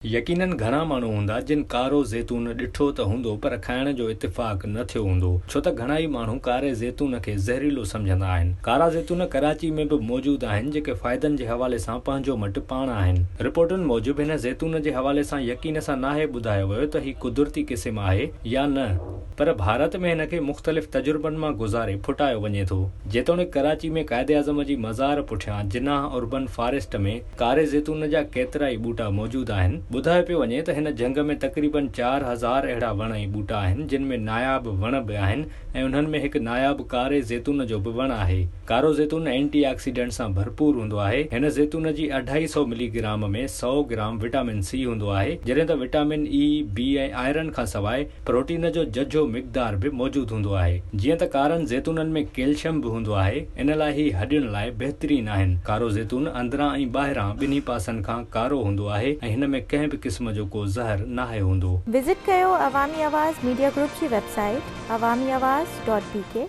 يقينن گهڻا ماڻهو هوندا جن ڪارو زيتون ڏٺو ته هوندو پر کائڻ جو اتفاق نه ٿيو هوندو ڇو ته گهڻائي ماڻهو ڪاري زيتون کي زهريلو سمجهندا آهن. ڪارا زيتون ڪراچي ۾ به موجود آهن جيڪي فائدن جي حوالي سان پنهنجو مٽ پاڻ آهن. رپورٽن موجب هن زيتون جي حوالي سان يقين سان ناهي ٻڌايو ويو ته هي قدرتي قسم آهي يا نه پر ڀارت ۾ هن کي مختلف تجربن مان گذاري ڦٽايو وڃي ٿو. جيتوڻيڪ ڪراچي ۾ قائداعظم جي مزار پٺيان جناح اربن فاريسٽ ۾ ڪاري زيتون جا ڪيترائي ٻوٽا موجود آهن. ٻڌايو پيو وڃي ته هن جهنگ ۾ تقريبن 4000 اهڙا وڻ ۽ ٻوٽا آهن جن ۾ ناياب وڻ به آهن ۽ انهن ۾ هڪ ناياب ڪاري زيتون جو به وڻ آهي. ڪارو زيتون اينٽي آڪسيڊنٽ سان ڀرپور هوندو آهي. هن زيتون جي اڍائي سئو ملي گرام ۾ سئو گرام وٽامن سي هوندو آهي جڏهن ته وٽامن اي، بي ۽ آئرن کانسواء پروٽين جو ججهو مقدار به موجود هوندو آهي. جيئن ته ڪارن زيتونن ۾ ڪيلشم به هوندو آهي، ان لاء هي هڏين لاء بهترين آهن. ڪارو زيتون اندران ۽ ٻاهران ٻنهي پاسن کان ڪارو هوندو آهي ۽ هن ۾ ڪنهن به قسم جو ڪو زهر ناهي هوندو. وزٽ ڪيو عوامي آواز ميڊيا گروپ جي website Awami Awaz dot B K.